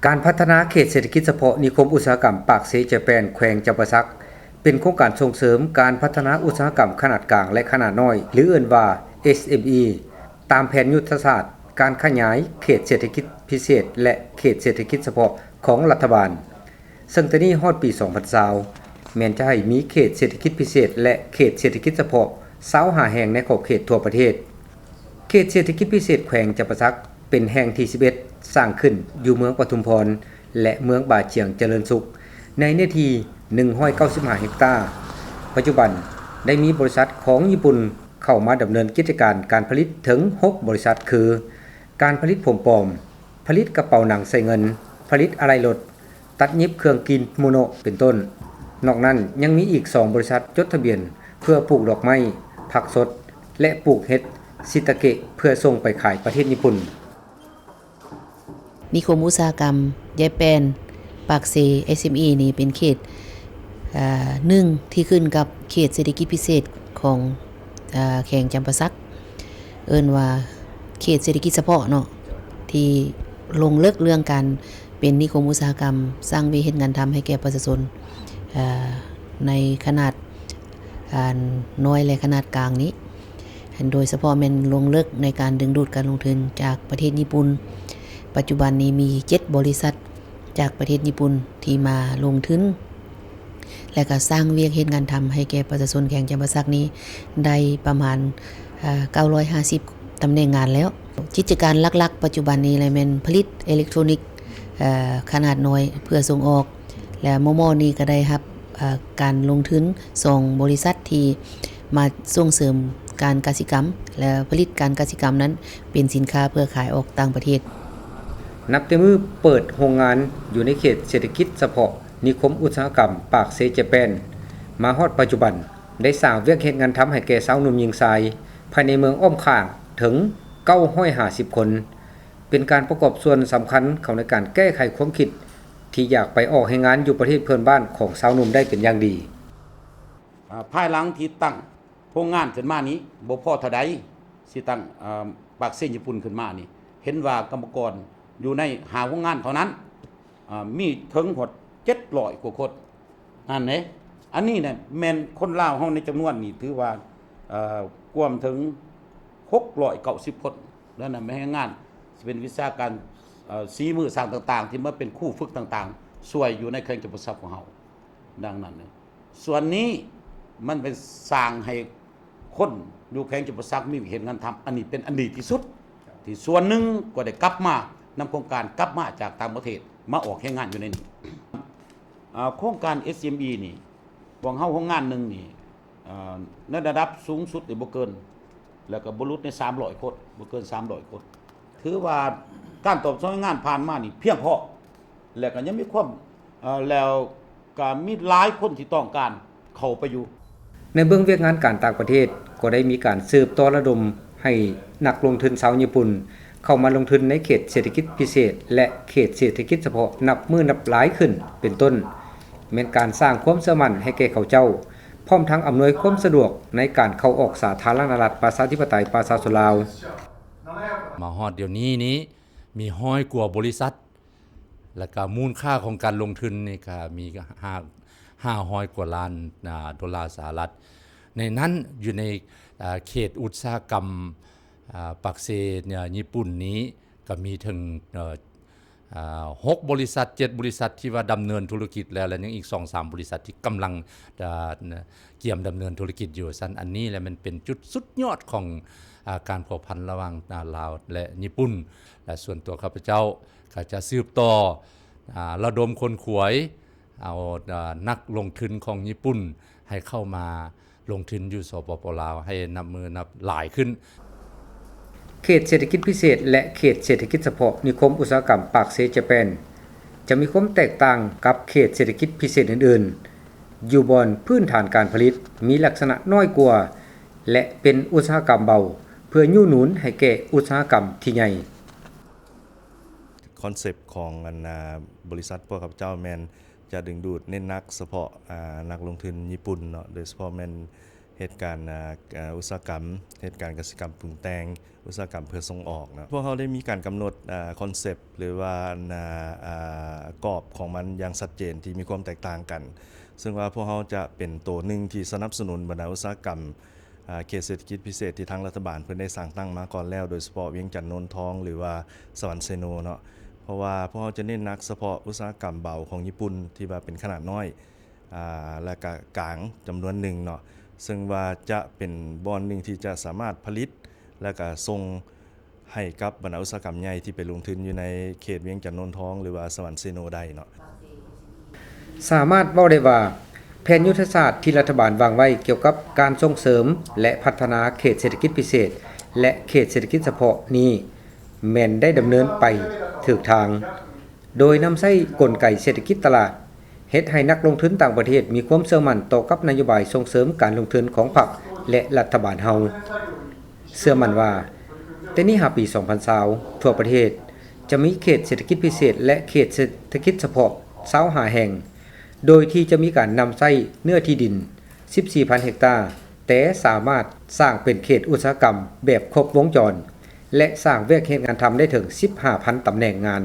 ການພັດທະນາເຂດເສດຖະກິດສະເພາະນິຄົມອຸດສາຫະກຳປາກເຊ ໃຈແປນ ແຂວງຈຳປາສັກ ເປັນໂຄງການສົ່ງເສີມການພັດທະນາອຸດສາຫະກຳຂະໜາດກາງ ແລະ ຂະໜາດນ້ອຍ ຫຼື ເອີ້ນວ່າ ເອສເອັມອີ ຕາມແຜນຍຸດທະສາດການຂະຫຍາຍເຂດເສດຖະກິດພິເສດ ແລະ ເຂດເສດຖະກິດສະເພາະຂອງລັດຖະບານ. ເຊິ່ງແຕ່ນີ້ຮອດປີສອງພັນຊາວ ແມ່ນຈະໃຫ້ມີເຂດເສດຖະກິດພິເສດ ແລະ ເຂດເສດຖະກິດສະເພາະຊາວຫ້າແຫ່ງໃນຂອບເຂດທົ່ວປະເທດ. ເຂດເສດຖະກິດພິເສດແຂວງຈຳປາສັກເປັນແຫ່ງທີສິບເອັດ ສ້າງຂຶ້ນຢູ່ເມືອງປະທຸມພອນ ແລະ ເມືອງບາຈຽງຈະເລີນສຸກ ໃນເນື້ອທີ່ໜຶ່ງຮ້ອຍເກົ້າສິບຫ້າເຮັກຕາ. ປັດຈຸບັນໄດ້ມີບໍລິສັດຂອງຍີ່ປຸ່ນເຂົ້າມາດຳເນີນກິດຈະການການຜະລິດເຖິງຫົກບໍລິສັດ ຄື ການຜະລິດຜົມປອມ, ຜະລິດກະເປົາໜັງໃສ່ເງິນ, ຜະລິດອາໄຫຼ່ລົດ, ຕັດຫຍິບເຄື່ອງກິນໂມໂນະ ເປັນຕົ້ນ. ນອກນັ້ນຍັງມີອີກສອງບໍລິສັດຈົດທະບຽນເພື່ອປູກດອກໄມ້, ຜັກສົດ ແລະ ປູກເຫັດຊິຕາເກະ ເພື່ອສົ່ງໄປຂາຍປະເທດຍີ່ປຸ່ນ. ນິຄົມອຸດສາຫະກຳໃຈແປນ ປາກເຊ ເອສເອັມອີ ນີ້ເປັນເຂດ ອາ ໜຶ່ງທີ່ຂຶ້ນກັບເຂດເສດຖະກິດພິເສດຂອງ ອາ ແຂວງຈຳປາສັກ ເອີ້ນວ່າເຂດເສດຖະກິດສະເພາະເນາະ ທີ່ລົງເລິກເລື່ອງການເປັນນິຄົມອຸດສາຫະກຳ ສ້າງວຽກເຮັດງານທຳໃຫ້ແກ່ປະຊາຊົນ ອາ ໃນຂະໜາດ ອາ ນ້ອຍ ແລະ ຂະໜາດກາງນີ້ ໂດຍສະເພາະແມ່ນລົງເລິກໃນການດຶງດູດການລົງທຶນຈາກປະເທດຍີ່ປຸ່ນ. ປັດຈຸບັນນີ້ມີເຈັດບໍລິສັດຈາກປະເທດຍີ່ປຸ່ນທີ່ມາລົງທຶນ ແລະ ກະສ້າງວຽກເຮັດງານທຳໃຫ້ແກ່ປະຊາຊົນແຂວງຈຳປາສັກນີ້ໄດ້ປະມານ ເອີ ເກົ້າຮ້ອຍຫ້າສິບຕຳແໜ່ງງານແລ້ວ. ກິດຈະການຫຼັກໆປັດຈຸບັນນີ້ລະແມ່ນຜະລິດເອເລັກໂທຣນິກ ເອີ ຂະໜາດນ້ອຍເພື່ອສົ່ງອອກ ແລະ ໝໍ້ໆນີ້ກະໄດ້ຮັບ ເອີ ການລົງທຶນສອງບໍລິສັດທີ່ມາສົ່ງເສີມການກະສິກຳ ແລະ ຜະລິດການກະສິກຳນັ້ນເປັນສິນຄ້າເພື່ອຂາຍອອກຕ່າງປະເທດ. ນັບແຕ່ມື້ເປີດໂຮງງານຢູ່ໃນເຂດເສດຖະກິດສະເພາະນິຄົມອຸດສາຫະກຳປາກເຊ ແຈແປນ ມາຮອດປັດຈຸບັນ ໄດ້ສ້າງວຽກເຮັດງານທຳໃຫ້ແກ່ຊາວໜຸ່ມຍິງຊາຍພາຍໃນເມືອງອ້ອມຂ້າງເຖິງເກົ້າຮ້ອຍຫ້າສິບຄົນ. ເປັນການປະກອບສ່ວນສຳຄັນເຂົ້າໃນການແກ້ໄຂຄວາມຄິດທີ່ຢາກໄປອອກແຮງງານຢູ່ປະເທດເພື່ອນບ້ານຂອງຊາວໜຸ່ມໄດ້ເປັນຢ່າງດີ. ອາ ພາຍຫຼັງທີ່ຕັ້ງໂຮງງານຂຶ້ນມານີ້ ບໍ່ພໍເທົ່າໃດ ຊິຕັ້ງ ອາ ປາກເຊຍີ່ປຸ່ນຂຶ້ນມານີ້ ເຫັນວ່າກຳມະກອນຢູ່ໃນຫ້າໂຮງງານເທົ່ານັ້ນ ອາ ມີເຖິງຮອດເຈັດຮ້ອຍກວ່າຄົນ ຫັ້ນເດ້. ອັນນີ້ນະແມ່ນຄົນລາວເຮົາໃນຈຳນວນນີ້ ຖືວ່າ ເອີ ກວມເຖິງຫົກຮ້ອຍເກົ້າສິບຄົນ ແລ້ວນະແມ່ນແຮງງານ ຊິເປັນວິຊາການ ເອີ ສີມືຊ່າງຕ່າງໆ ທີ່ມາເປັນຄູຝຶກຕ່າງໆ ຊ່ວຍຢູ່ໃນແຂວງຈຳປາສັກຂອງເຮົາ. ດັ່ງນັ້ນ ສ່ວນນີ້ມັນເປັນສ້າງໃຫ້ຄົນຢູ່ແຂວງຈຳປາສັກມີວຽກເຮັດງານທຳ ອັນນີ້ເປັນອັນດີທີ່ສຸດ ທີ່ສ່ວນໜຶ່ງກໍໄດ້ກັບມານຳໂຄງການ ກັບມາຈາກຕ່າງປະເທດ ມາອອກແຮງງານຢູ່ໃນນີ້. ອາ ໂຄງການເອສເອັມອີນີ້ ພວກເຮົາໂຮງງານໜຶ່ງນີ້ ອາ ໃນລະດັບສູງສຸດນີ້ບໍ່ເກີນ ແລ້ວກໍບໍ່ຫຼຸດໃນສາມຮ້ອຍຄົນ ບໍ່ເກີນສາມຮ້ອຍຄົນ ຖືວ່າການຕອບສະໜອງແຮງງານຜ່ານມານີ້ພຽງພໍ ແລ້ວກໍຍັງມີຄວາມ ເອີ ແລ້ວກໍມີຫຼາຍຄົນທີ່ຕ້ອງການເຂົ້າໄປຢູ່. ໃນເບື້ອງວຽກງານການຕ່າງປະເທດ ກໍໄດ້ມີການສືບຕໍ່ລະດົມໃຫ້ນັກລົງທຶນຊາວຍີ່ປຸ່ນ ເຂົ້າມາລົງທຶນໃນເຂດເສດຖະກິດພິເສດ ແລະ ເຂດເສດຖະກິດສະເພາະນັບມື້ນັບຫຼາຍຂຶ້ນ ເປັນຕົ້ນ ແມ່ນການສ້າງຄວາມເຊື່ອໝັ້ນໃຫ້ແກ່ເຂົາເຈົ້າ ພ້ອມທັງອຳນວຍຄວາມສະດວກໃນການເຂົ້າອອກສາທາລະນະລັດ ປະຊາທິປະໄຕ ປະຊາຊົນລາວ. ມາຮອດດຽວນີ້ນີ້ມີຮ້ອຍກວ່າບໍລິສັດ ແລ້ວກະມູນຄ່າຂອງການລົງທຶນນີ້ກະມີຫ້າ ຫ້າຮ້ອຍກວ່າລ້ານ ອາ ໂດລາສະຫະລັດ. ໃນນັ້ນຢູ່ໃນ ອາ ເຂດອຸດສາຫະກຳ ອາ ປາກເຊ ຍີ່ປຸ່ນນີ້ກະມີເຖິງ ອາ ຫົກບໍລິສັດ ເຈັດບໍລິສັດທີ່ວ່າດຳເນີນທຸລະກິດແລ້ວ ແລະ ຍັງອີກສອງສາມບໍລິສັດທີ່ກຳລັງ ອາ ກຽມດຳເນີນທຸລະກິດຢູ່. ຊັ້ນອັນນີ້ແຫຼະແມ່ນເປັນຈຸດສຸດຍອດຂອງ ອາ ການພົວພັນລະຫວ່າງ ອາ ລາວ ແລະ ຍີ່ປຸ່ນ ແລະ ສ່ວນຕົວຂ້າພະເຈົ້າ ກໍຈະສືບຕໍ່ ອາ ລະດົມຂົນຂວາຍເອົາ ອາ ນັກລົງທຶນຂອງຍີ່ປຸ່ນໃຫ້ເຂົ້າມາລົງທຶນຢູ່ ສປປ ລາວ ໃຫ້ນັບມື້ນັບຫຼາຍຂຶ້ນ. ເຂດເສດຖະກິດພິເສດ ແລະ ເຂດເສດຖະກິດສະເພາະນິຄົມອຸດສາຫະກຳປາກເຊ ຈະແປນ ຈະມີຄວາມແຕກຕ່າງກັບເຂດເສດຖະກິດພິເສດອື່ນໆ ຢູ່ບ່ອນພື້ນຖານການຜະລິດມີລັກສະນະນ້ອຍກວ່າ ແລະ ເປັນອຸດສາຫະກຳເບົາ ເພື່ອຍູ້ໜູນໃຫ້ແກ່ອຸດສາຫະກຳທີ່ໃຫຍ່. ຄອນເຊັບຂອງອັນ ອາ ບໍລິສັດພວກຂ້າພະເຈົ້າແມ່ນຈະດຶງດູດເນັ້ນໜັກສະເພາະ ອາ ນັກລົງທຶນຍີ່ປຸ່ນເນາະ ໂດຍສະເພາະແມ່ນ ເຮັດການ ອ່າ ອ່າ ອຸດສາຫະກຳ, ເຮັດການກະສິກຳປຸງແຕ່ງ, ອຸດສາຫະກຳເພື່ອສົ່ງອອກເນາະ. ພວກເຮົາໄດ້ມີການກຳນົດ ອ່າ ຄອນເຊັບ ຫຼືວ່າ ອ່າ ອ່າ ກອບຂອງມັນຢ່າງຊັດເຈນ ທີ່ມີຄວາມແຕກຕ່າງກັນ, ເຊິ່ງວ່າພວກເຮົາຈະເປັນໂຕໜຶ່ງທີ່ສະໜັບສະໜູນບັນດາອຸດສາຫະກຳ ອ່າ ເຂດເສດຖະກິດພິເສດທີ່ທາງລັດຖະບານເພິ່ນໄດ້ສ້າງຕັ້ງມາກ່ອນແລ້ວ, ໂດຍສະເພາະວຽງຈັນໂນນທອງ ຫຼືວ່າສະຫວັນເຊໂນເນາະ. ເພາະວ່າພວກເຮົາຈະເນັ້ນໜັກສະເພາະອຸດສາຫະກຳເບົາຂອງຍີ່ປຸ່ນ ທີ່ວ່າເປັນຂະໜາດນ້ອຍ ອ່າ ແລະກະກາງຈຳນວນໜຶ່ງເນາະ, ເຊິ່ງວ່າຈະເປັນບ່ອນໜຶ່ງທີ່ຈະສາມາດຜະລິດ ແລະກະສົ່ງໃຫ້ກັບບັນດາອຸດສາຫະກຳໃຫຍ່ທີ່ໄປລົງທຶນຢູ່ໃນເຂດວຽງຈັນໂນນທອງ ຫຼືວ່າສະຫວັນເຊໂນໄດ້ເນາະ. ສາມາດເວົ້າໄດ້ວ່າ ແຜນຍຸດທະສາດທີ່ລັດຖະບານວາງໄວ້ກ່ຽວກັບການສົ່ງເສີມ ແລະ ພັດທະນາເຂດເສດຖະກິດພິເສດ ແລະ ເຂດເສດຖະກິດສະເພາະນີ້ ແມ່ນໄດ້ດຳເນີນໄປຖືກທາງ, ໂດຍນຳໃຊ້ກົນໄກເສດຖະກິດຕະຫຼາດ ເຮັດໃຫ້ນັກລົງທຶນຕ່າງປະເທດມີຄວາມເຊື່ອໝັ້ນຕໍ່ກັບນະໂຍບາຍສົ່ງເສີມການລົງທຶນຂອງພັກ ແລະ ລັດຖະບານເຮົາ. ເຊື່ອໝັ້ນວ່າ ແຕ່ນີ້ຫາປີສອງພັນຊາວ ທົ່ວປະເທດຈະມີເຂດເສດຖະກິດພິເສດ ແລະ ເຂດເສດຖະກິດສະເພາະຊາວຫ້າແຫ່ງ, ໂດຍທີ່ຈະມີການນຳໃຊ້ເນື້ອທີ່ດິນສິບສີ່ພັນເຮັກຕາ, ແຕ່ສາມາດສ້າງເປັນເຂດອຸດສາຫະກຳແບບຄົບວົງຈອນ ແລະ ສ້າງວຽກເຮັດງານທຳໄດ້ເຖິງສິບຫ້າພັນຕຳແໜ່ງງານ.